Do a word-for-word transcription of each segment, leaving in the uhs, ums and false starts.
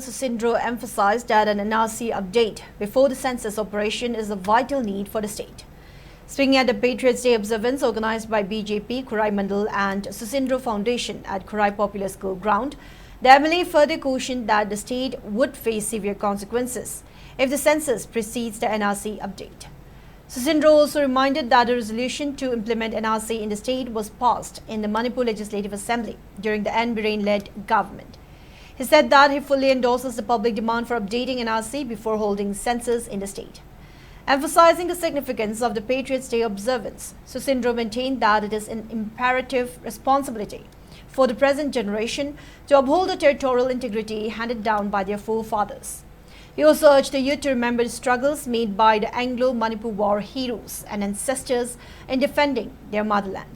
Susindro emphasized that an N R C update before the census operation is a vital need for the state. Speaking at the Patriots' Day observance organized by B J P Khurai Mandal and Susindro Foundation at Khurai Popular School ground, the M L A further cautioned that the state would face severe consequences if the census precedes the N R C update. Susindro also reminded that a resolution to implement N R C in the state was passed in the Manipur Legislative Assembly during the N Biren-led government. He said that he fully endorses the public demand for updating N R C before holding census in the state. Emphasizing the significance of the Patriots' Day observance, Susindro maintained that it is an imperative responsibility for the present generation to uphold the territorial integrity handed down by their forefathers. He also urged the youth to remember the struggles made by the Anglo-Manipur War heroes and ancestors in defending their motherland.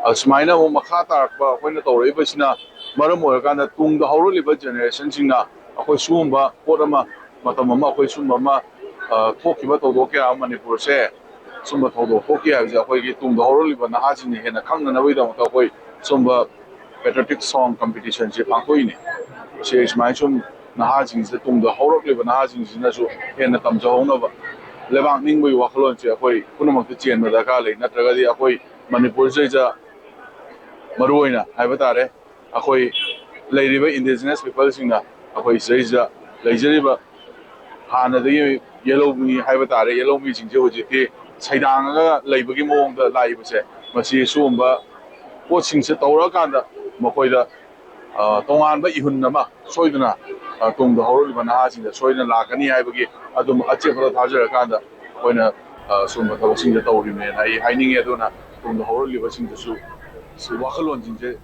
ꯑꯁꯨꯃꯥꯏꯅ ꯑꯃꯨꯛ ꯃꯈꯥ ꯇꯥꯔꯛꯄ ꯑꯩꯈꯣꯏꯅ ꯇꯧꯔꯛꯏꯕꯁꯤꯅ ꯃꯔꯝ ꯑꯣꯏꯔꯀꯥꯟꯗ ꯇꯨꯡꯗ ꯍꯧꯔꯛꯂꯤꯕ ꯖꯦꯅꯦꯔꯦꯁꯟꯁꯤꯡꯅ ꯑꯩꯈꯣꯏ ꯁꯤꯒꯨꯝꯕ ꯄꯣꯠ ꯑꯃ, ꯃꯇꯝ ꯑꯃ ꯑꯩꯈꯣꯏ ꯁꯤꯒꯨꯝꯕ ꯑꯃ, ꯑ, ꯊꯣꯛꯈꯤꯕ ꯊꯧꯗꯣꯛ ꯀꯌꯥ ꯑꯃ ꯃꯅꯤꯄꯨꯔꯁꯦ ꯁꯨꯝꯕ ꯊꯧꯗꯣꯛ ꯊꯣꯛꯈꯤ ꯍꯥꯏꯕꯁꯦ ꯑꯩꯈꯣꯏꯒꯤ ꯇꯨꯡꯗ ꯍꯧꯔꯛꯂꯤꯕ ꯅꯍꯥꯁꯤꯡꯅ ꯍꯦꯟꯅ ꯈꯪꯅꯅꯕꯒꯤꯗꯃꯛꯇ ꯑꯩꯈꯣꯏ ꯁꯨꯝꯕ patriotic song competitionꯁꯦ ꯄꯥꯡꯊꯣꯛꯏꯅꯦ꯫ ꯁꯤ ꯁꯨꯃꯥꯏꯅ ꯁꯨꯝ ꯅꯍꯥꯁꯤꯡꯁꯤꯗ, ꯇꯨꯡꯗ ꯍꯧꯔꯛꯂꯤꯕ ꯅꯍꯥꯁꯤꯡꯁꯤꯅꯁꯨ ꯍꯦꯟꯅ ꯇꯝꯖꯍꯧꯅꯕ, ꯂꯩꯕꯥꯛ ꯅꯤꯡꯕꯒꯤ ꯋꯥꯈꯜꯂꯣꯟꯁꯦ ꯑꯩꯈꯣꯏ ꯄꯨꯝꯅꯃꯛꯇ ꯆꯦꯟꯕ ꯗꯔꯀꯥꯔ ꯂꯩ꯫ ꯅꯠꯇ꯭ꯔꯒꯗꯤ ꯑꯩꯈꯣꯏ ꯃꯅꯤꯄꯨꯔꯁꯤꯗꯩꯗ ꯃꯔꯨꯑꯣꯏꯅ ꯍꯥꯏꯕ ꯇꯥꯔꯦ, ꯑꯩꯈꯣꯏ ꯂꯩꯔꯤꯕ indigenous peopleꯁꯤꯡꯅ ꯑꯩꯈꯣꯏ ꯁꯤꯗꯩꯁꯤꯗ ꯂꯩꯖꯔꯤꯕ ꯍꯥꯟꯅꯗꯒꯤ ꯌꯦꯜꯍꯧꯃꯤ ꯍꯥꯏꯕ ꯇꯥꯔꯦ, ꯌꯦꯜꯍꯧꯃꯤꯁꯤꯡꯁꯦ ꯍꯧꯖꯤꯛꯇꯤ ꯁꯩꯗꯥꯡꯉꯒ ꯂꯩꯕꯒꯤ ꯃꯑꯣꯡꯗ ꯂꯥꯛꯏꯕꯁꯦ, ꯃꯁꯤ ꯁꯤꯒꯨꯝꯕ ꯄꯣꯠꯁꯤꯡꯁꯦ ꯇꯧꯔꯛꯑꯀꯥꯟꯗ ꯃꯈꯣꯏꯗ, ꯑ, ꯇꯣꯉꯥꯟꯕ ꯏꯍꯨꯟ ꯑꯃ ꯁꯣꯏꯗꯅ, ꯑ, ꯇꯨꯡꯗ ꯍꯧꯔꯛꯂꯤꯕ ꯅꯍꯥꯁꯤꯡꯗ ꯁꯣꯏꯗꯅ ꯂꯥꯛꯀꯅꯤ ꯍꯥꯏꯕꯒꯤ ꯑꯗꯨꯝ ꯑꯆꯦꯠꯄꯗ ꯊꯥꯖꯔꯀꯥꯟꯗ ꯑꯩꯈꯣꯏꯅ, ꯑ, ꯁꯨꯝꯕ ꯊꯕꯛꯁꯤꯡꯁꯦ ꯇꯧꯔꯤꯕꯅꯦꯅ ꯑꯩ ꯍꯥꯏꯅꯤꯡꯉꯤ꯫ ꯑꯗꯨꯅ ꯇꯨꯡꯗ ꯍꯧꯔꯛꯂꯤꯕꯁꯤꯡꯗꯁꯨ ꯁꯤ ꯋꯥꯈꯜꯂꯣꯟꯁꯤꯡꯁꯦ